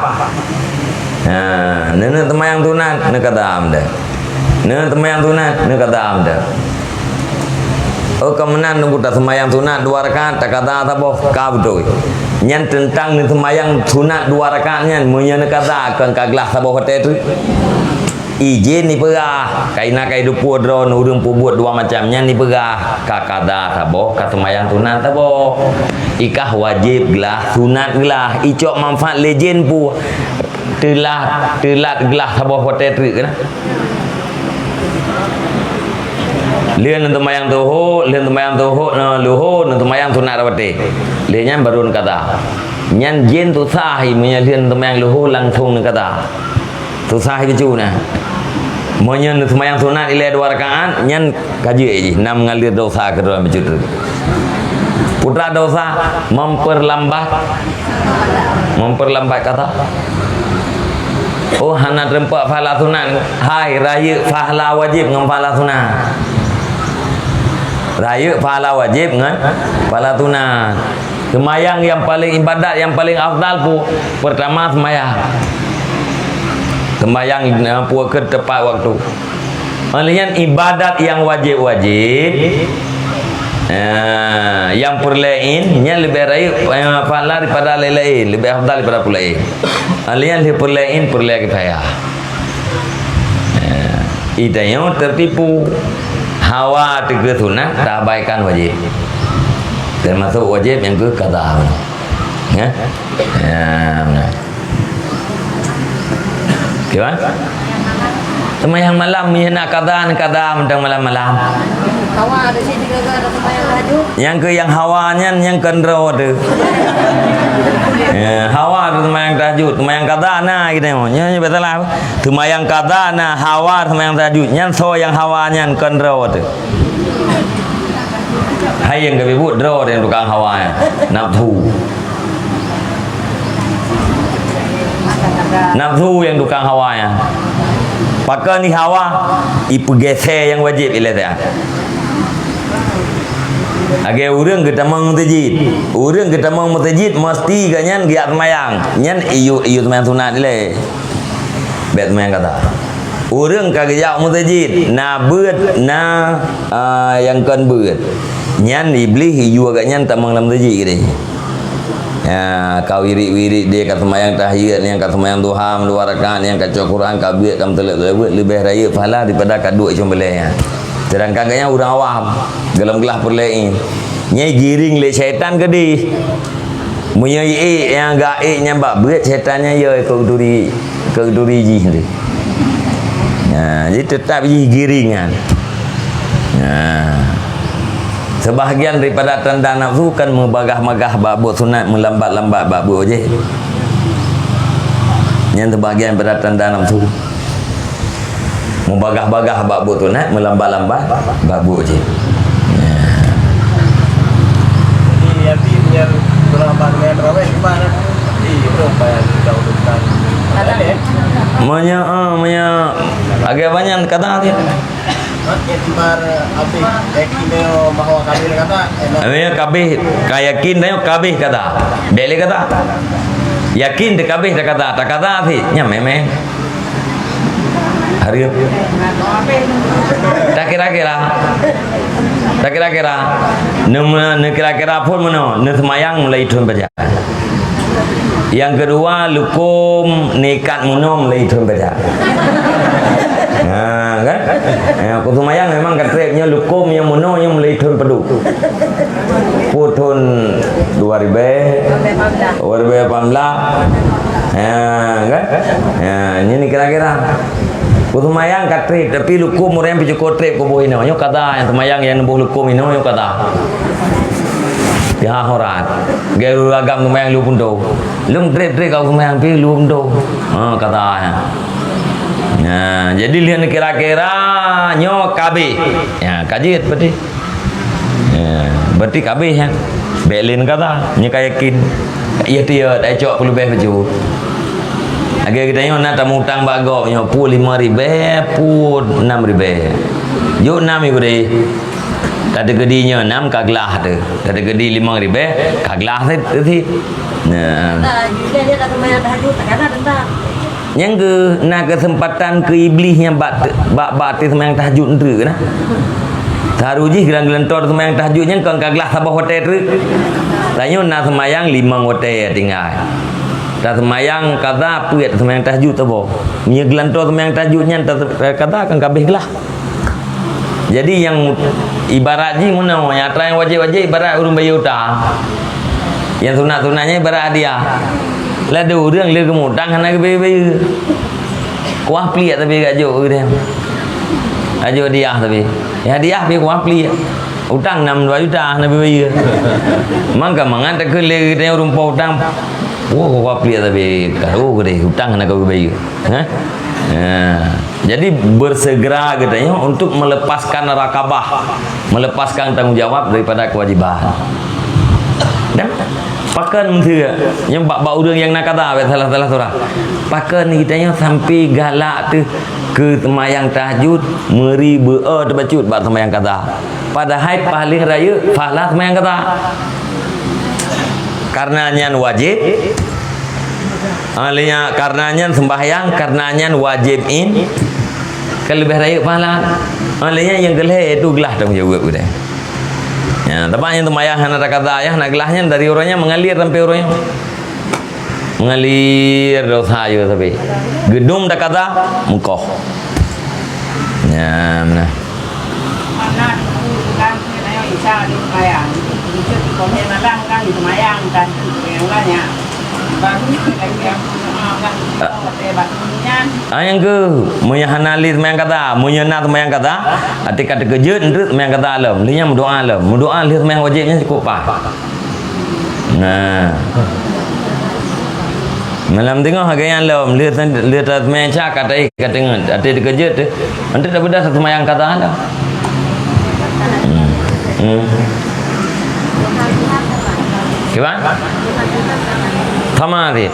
Ha, neuneuk seumayang sunat, neuqadha meunan. Neuneuk seumayang sunat, neuqadha meunan. Oh, ka meunan Teungku, taseumayang sunat dua rakaat, taqadha saboh, ka beutôi. Nyan teuntang neuseumayang sunat dua rakaat nyan, meunyoe neuqadha, kon ka glah saboh watèe teuk. Ijén ipeugah, kaina kai dupeue droeneuh ureueng peubuet dua macam nyan ipeugah, ka qadha saboh, ka seumayang sunat saboh. Ikah wajéb glah, sunat glah, icok manfaat lé jén peue, teulat, teulat glah saboh watèe teuk keunan. Lheueh neuseumayang suboh, lheueh neuseumayang suboh, na luhô, neuseumayang sunat watèe. Lheueh nyan barô neuqadha. Nyan jén susah, meunyoe lheueh neuseumayang luhô langsong neuqadha. Susah bacut na. Meunyoe neuseumayang sunat ilèe dua rakaat, nyan ka jeuet jih, na meungalir desya keudroe bacut. Putra desya memperlambat, memperlambat qadha. Oh, hana teureumpok pahala sunat. Hai, rayeuk pahala wajéb ngon pahala sunat. Rayeuk pahala wajéb ngon pahala sunat. Seumayang nyang paleng ibadat, nyang paleng afdal peue? Peurtama seumayang. Seumayang, eh, peue keu teupat waktu. Óh lheueh nyan ibadat nyang wajéb-wajéb, eh, nyang peureulèe, nyan leubeh rayeuk, eh, pahala daripada laén-laén, leubeh afdal daripada peue laén. Óh lheueh nyan lheueh peureulèe, peureulèe kifayah. Eh, geutanyoe teutipu. Hawa teuka sunat, taabaikan wajéb. Teumasok wajéb nyang keu qadha. Ya? Ya, beuna. Oke, Wan? Seumayang malam, meunyoe na kada, na kada mantong malam-malam. Hawa ada sih tiga kali ada seumayang tahajud. Nyang keu nyang hawa nyan, nyang keu droe teuh. Ya, hawa teuh seumayang tahajud, seumayang kada na gitu. Nyan, nyan betul lah. Seumayang kada na, hawa seumayang tahajud. Nyan soe nyang hawa nyan keu droe teuh. Hai nyang ka buet droe teuh tukang hawa nyan. Nafsu. Nafsu nyang tukang hawa nyan. Pakon di hawa, ipeugeuseue nyang wajéb ilée. Lagée ureuëng geutamong meuseujid. Ureuëng geutamong meuseujid meusti gobnyan geujak seumayang. Nyan iyue, iyue seumayang sunat ilée. Bék seumayang kada. Ureuëng ka geujak meuseujid, na beuet, na, ah, nyang kon beuet. Nyan Iblih iyue gobnyan tamong lam meuseujid keudeh. Ya, ka wirit-wirit deh, ka seumayang tahajud, nyang ka seumayang duha dua rakaat, nyang ka cok Quran, ka beuet, ka meuteuleuek-teuleuek beuet, leubeh rayeuk pahala daripada ka duek cong beulée nyan. Sedangkan gobnyan ureuëng awam, gohlom glah peureulée. Nyan giring lé syaitan keudeh. Meunyoe ék nyang gak ék nyan bak beuet, syaitan nyan yo keu duri, keu duri jih tu. Nah, jadi tetap jih giring nyan. Nah. Sebahagian daripada tanda nafsu kan meubagah-bagah bak buet sunat, meulambat-lambat bak buet wajéb. Nyan sebahagian daripada tanda nafsu. Meubagah-bagah bak buet sunat, meulambat-lambat bak buet wajéb. Jadi, Abi punya surah Baqarah tarawih, gimana? Iya, itu payah kita urusan. Meunyoe, ah, meunyoe agak banyak kata dia. Hah? Iktibar habéh, yakin nyoe bahwa kabéh kata, eh, Meunyoe kabéh, ka yakin nyoe kabéh kata. Bék lé kata. Yakin teuh kabéh takata, takata sih, nyan memang. Hareuem. Takira-kira. Takira-kira. Neu-, neukira-kira phon meunoe, neuseumayang mulai thon pajan. Nyang keudua, lukom neuikat meunoe mulai thon pajan. Ha, kan? Ya, ku seumayang memang ka trép nyoe lukom nyang meunoe nyoe mulai thon padum. Peue thon dua ribèe, dua ribèe lapan belas. Ya, kan? Ya, nyan kira-kira. Ku seumayang ka trép, tapi lukom ureueng pih cukôp trép kuboh inoe. Nyoe kata nyang seumayang nyang neuboh lukom inoe, nyoe kata. Pihak horat. Gaya ureueng agam seumayang lhèe peuet. Lôn trép-trép ka seumayang pih lhèe peuet. Ha, kata nyan. Nah, jadi lheueh kira-kira nyoe kabéh. Ya, ka jeuet padum. Ya, berarti kabéh nyan. Bék lé kata, nyoe ka yakin. Iya tiep, dah cok peuleubeh baju. Lagèe geutanyoe na tamutang bak gob nyoe, peue limong ribèe, peue nam ribèe. Jok nam ié gurèe. Tateukeudi nyoe nam ka glah teuh. Tateukeudi limong ribèe ka glah sit, sit. Nah. Nah, jadi dia kata mayang tahajud, takana tentang. Nyang geu-, na keuseumpatan keu Iblih nyan bak, bak, bak teuseumayang tahajud eunteuk na. Saru jih geulan-geulan teuseumayang tahajud nyan kon ka glah saboh watèe treuk. Tanyoe na seumayang limong watèe tinggai. Taseumayang kada peuet seumayang tahajud saboh. Meunyoe geulan teuseumayang tahajud nyan ta-, kada kan ka abéh glah. Jadi nyang ibarat jih meunoe, nyang atra nyang wajéb-wajéb ibarat ureueng bayeue utang. Nyang sunat-sunat nyan ibarat hadiah. Ladôm ureueng lé geumutang hana geubayeue-bayeue. Kuah pliek tapi gak jok geude. Gak jok hadiah tapi. Ya hadiah pi kuah pliek. Utang nam dua juta hana geubayeue. Mangka mangat takheun lé geude ureueng po utang. Wah, kuah pliek tapi. Karo geude utang hana geubayeue. Hah? Ya. Jadi, bersegera geutanyoe untuk melepaskan rakabah, melepaskan tanggung jawab daripada kewajiban. Dan pakon meuseu nyang bak-bak ureueng nyang na kada, bak salah-salah surah. Pakon geutanyoe sampai galak teuh keu seumayang tahajud, meuri beu-e teubacut bak seumayang kada. Padahai paléng rayeuk pahala seumayang kada. Karena nyan wajéb. Ah, lé nyan, karena nyan sembahyang, karena nyan wajéb in. Kan leubeh rayeuk pahala. Ah, lé nyan nyang keu lhèe itu glah tanggung jaweueb geude. Ya, teuma nyang seumayang hana takada, ya, hana glah nyan dari uroe nyan mengalir sampai uroe nyan. Mengalir dosa jih tapi. Geudum takada, meukoh. Nyan nah. Mana tu kan, ayo Isa di sembahyang. Itu di komen malam kan di sembahyang kan. Yang banyak. Baru lagi yang punya kan. Oke, bakunya Ah, nyang keu, meunyoe hana lé seumayang qadha, meunyoe na seumayang qadha, até ka teukeujot, enteuk seumayang qadha lom. Lheueh nyan meudoa lom. Meudoa lheueh seumayang wajéb nyan cukôp paih. Nah. Malam teungoh lagèe nyan lom, lheueh, lheueh taseumayang Isya ka taéh ka teungeut, até teukeujot teuh. Enteuk tapeugah seumayang qadha lom. Hmm. Hmm. Kiban? Sama sih.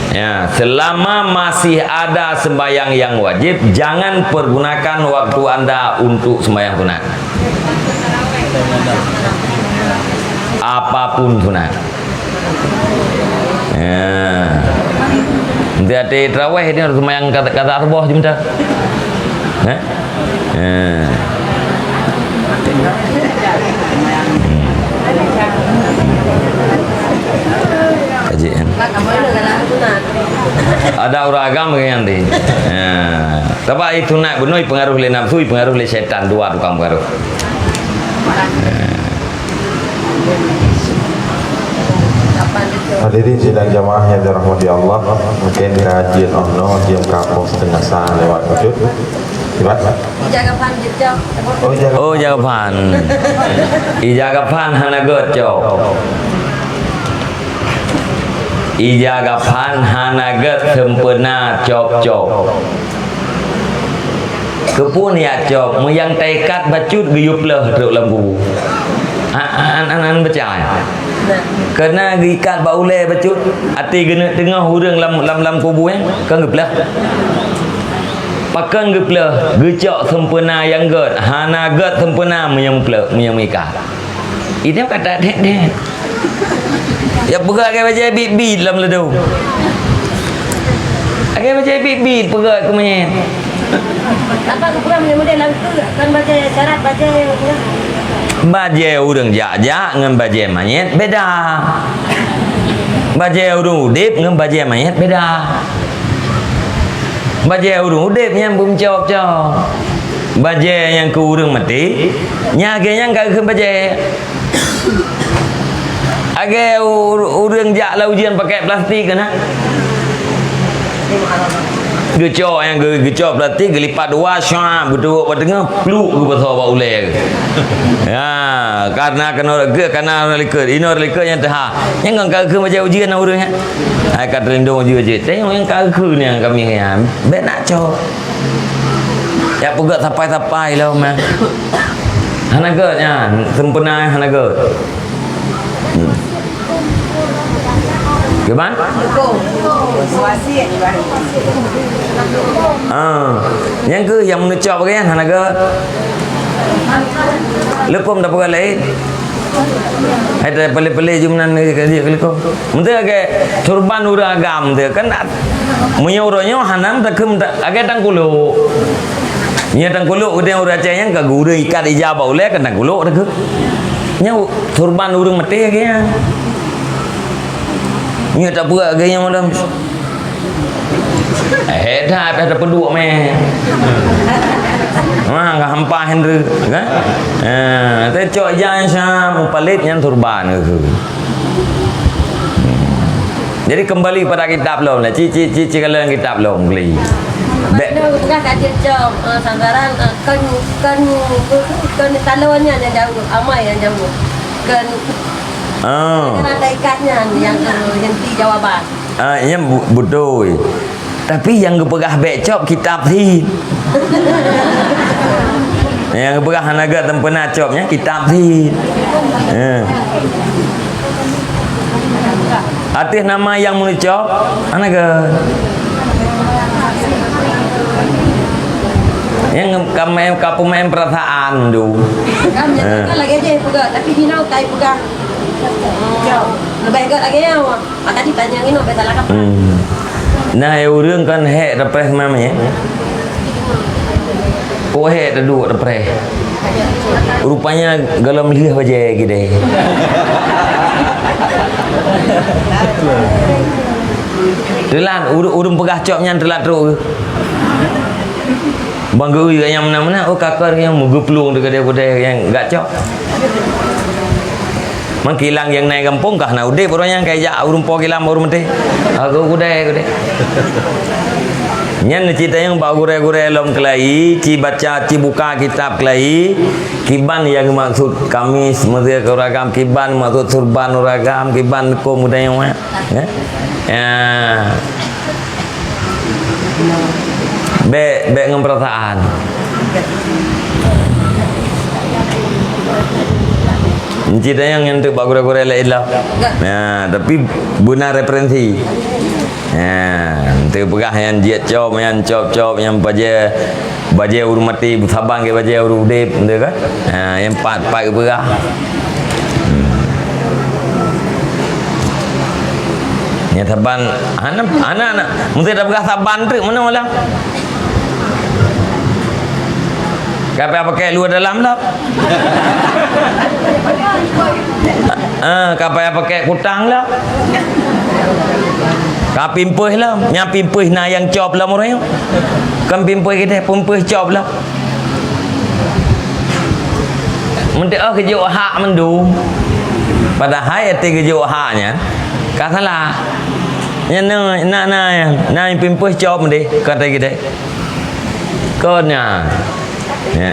Ya, selama masih ada sembahyang yang wajib, jangan pergunakan waktu anda untuk sembahyang sunat. Apapun sunat. Ya. Nanti ada tarawih, dia harus sembahyang qadha, qadha subuh je minta. Eh? Eh. Kaji, kan? Ada ureueng agam bagi nanti. Ya. Tapi itu nak bunoe pengaruh lé nafsu, pengaruh lé syaitan, dua tukang pengaruh. Ya. Hadirin sidang jamaah yang dirahmati Allah, mungkin kajian ono jam kapok setengah sah lewat wujud. Kiban? Ija gafan jejak. Oh, ija gafan. Oh, ija gafan. Ija gafan hana gét cok. Ija gafan hana gét sempena cok-cok. Keupeue nyan cok, meunyo taikat bacut geuyue pleuh trok lam kubu. An, an, an, an baca, ya? Karena geuikat bak ulèe bacut, até geuneuk teungoh ureueng lam, lam, lam kubu nyan, kan geupleuh. Pakon geupleuh, geucok sempena nyang gét, hana gét sempena meunyo pleuh, meunyo ikat. Itu kata dek-dek. Ya peugah lagèe bajèe bit-bit lam leudong. Lagèe bajèe bit-bit peugah keu manyét. Apa keupeugah model-model lam tu kan bajèe syarat bajèe. Bajèe ureueng jak-jak ngon bajèe manyét beda. Bajèe ureueng udép ngon bajèe manyét beda. Bajèe ureueng udép nyan beumeucok-cok. Bajèe nyang keu ureueng maté, nyan lagèe nyan ka kheun bajèe. Lagèe u-, ureueng jak lam ujeuen pakèk plastik keunan. Geucok nyang geu-, geucok plastik, geulipat dua, syuak, beuteuwok bak teungoh, pluk geupasoe bak ulèe. Ya, karena keunoe, karena likot, inoe likot nyang teuha. Nyan ngon ka kheun bajèe ujeuen ureueng nyan. Hai ka teulindong ujeuen-ujeuen. Tengok nyang ka kheun nyang kami nyan. Bèk nak cok. Jak peugah sapai-sapai lom, eh. Hana gét nyan, sempena hana gét. Hmm. Gimana? Ah, nyang keu nyang meunucok bagian hana gét. Leupom dah peugah laén. Hai, dah peulé-peulé jeuem nan ka jeuet keu likot. Meuteuk lagèe turban ureueng agam teuh kan, meunyoe uroe nyoe hana takheun lagèe tangkulok. Nyoe tangkulok udeh ureueng Aceh nyang ka gurée ikat ija bak ulèe kan tangkulok takheun. Nyoe turban ureueng maté lagèe nyan. Nyoe tak peugah lagèe nyoe malam. Eh, dah, dah, dah peuduek meh. Wah, ka hampa hindra, kan? Eh, teucok jan sa mupalét nyan turban keu. Jadi kembali pada kitab lom lah. Ci, ci, ci, ci kalau kitab lom beli. Bek. Dah peugah kat dia cok, eh, sansaran, eh, kan, kan, kan talonnya yang jauh, amai yang jauh. Kan. Ah. Kan ada ikatnya yang, eh, yang di jawaban. Ah, nyan bu-, beutôi. Tapi nyang geupeugah bèk cop kitab cit. Nyang geupeugah hana gèt teumpeuna cop nyan kitab cit. Ha. Ateueh nama nyang meuneucop, hana gèt. Nyang ka main, ka peumain perasaan tu. Ha. Kan lagèe jih peugah, tapi jinoe kai peugah. Leubeh gèt lagèe nyan. Maka ditanya nginoe bèk salah kaprah. Hmm. Nah, eh, ureueng kan hék tapreh mama, ya? Oh, hék taduek tapreh. Rupanya golom lheueh bajèe geude. Teulat, ureueng, ureueng peugah cop nyan teulat trok. Bang geuyue nyang meunan-meunan, oh, kakon nyang meugeuplueng teugadée-gadée nyang gak cok. Meukilang nyang na i gampông kah na udép, ureueng nyang kai jak ureueng po kilang baru meuté. Aku gudai, gudai. Nyan cit tanyong bak gurée-gurée lom keulayi, ci baca, ci buka kitab keulayi, kiban nyang maksud kamis meusé keu ureueng agam, kiban maksud surban ureueng agam, kiban keu meudayong, eh. Ya. Ya. Bék, bék ngon peurasaan. Cit tanyong nyan teuk bak gurée-gurée laén lah. Ya, tapi beuna referensi. Ha, teupeugah nyan jeuet cop, nyan cop-cop, nyan bajée, bajée ureueng maté, saban keu bajée ureueng udeb, beutôi kan? Ha, nyan pat-pat geupeugah. Hmm. Nyan saban, hana, hana, hana. Mesti tapeugah saban treuk, meunoe lah. Ka payah pakai luwa dalam lah. Ah, ka payah pakai kutang lah. Ka pimpeuih lah. Nyang pimpeuih na nyang cop lah meurunoe. Kan pimpeuih kitai, pimpeuih cop lah. Meunteuoh geujok hak mandum. Padahai até geujok hak nyan ka salah. Nyan na, na, na, na pimpeuih cop deh, kata kitai. Kon nyan. Ya.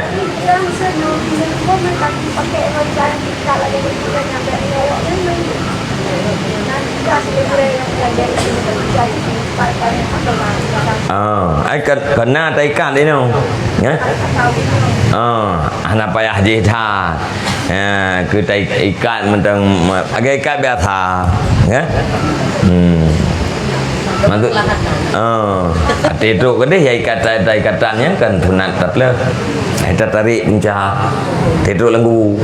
Ah, ai ka, ka na taikat inoe. Ya. Ah, hana payah jih that. Ha, keu tai-, ikat mantong, ma-, lagèe ikat biasa, ya. Hmm. Maksud, ha, até trok keudeh ya ikatan, ikatan nyan kan sunat tapleuh. Ai tatarék punca. Até trok lam kubu.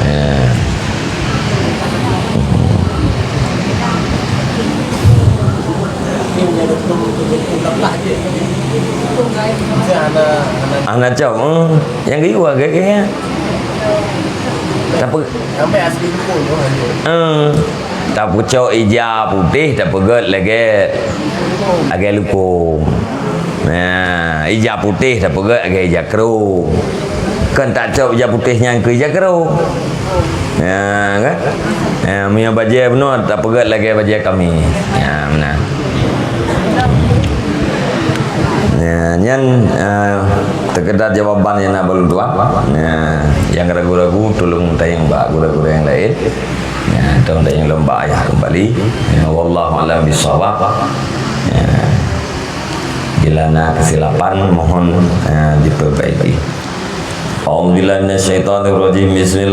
Ha. Hana cok, hmm. Nyang geuyue agak-agak. Tapi sampai asli pun, oh, eh, tapucok ija putéh tapeugöt lagèe, lagèe lukông. Nah, ija putéh tapeugöt lagèe ija krông. Kan tacok ija putéh nyan keu ija krông. Ya, kan? Ya, meunyoe bajèe bunoe tapeugöt lagèe bajèe kami. Ya, meunan. Ya, nyan, eh, sekedar jawaban nyang na bak lôn tuan. Ya, nyang ragu-ragu tolong tanyong bak gurèe-gurèe nyang laén. Ya, tolong tanyong lom bak ayah kembali. Ya, wallahu a'lam bishawab. Ya. Bila na kesilapan mohon, eh, diperbaiki. A'udzubillahi minasyaitonirrajim. Bismillah.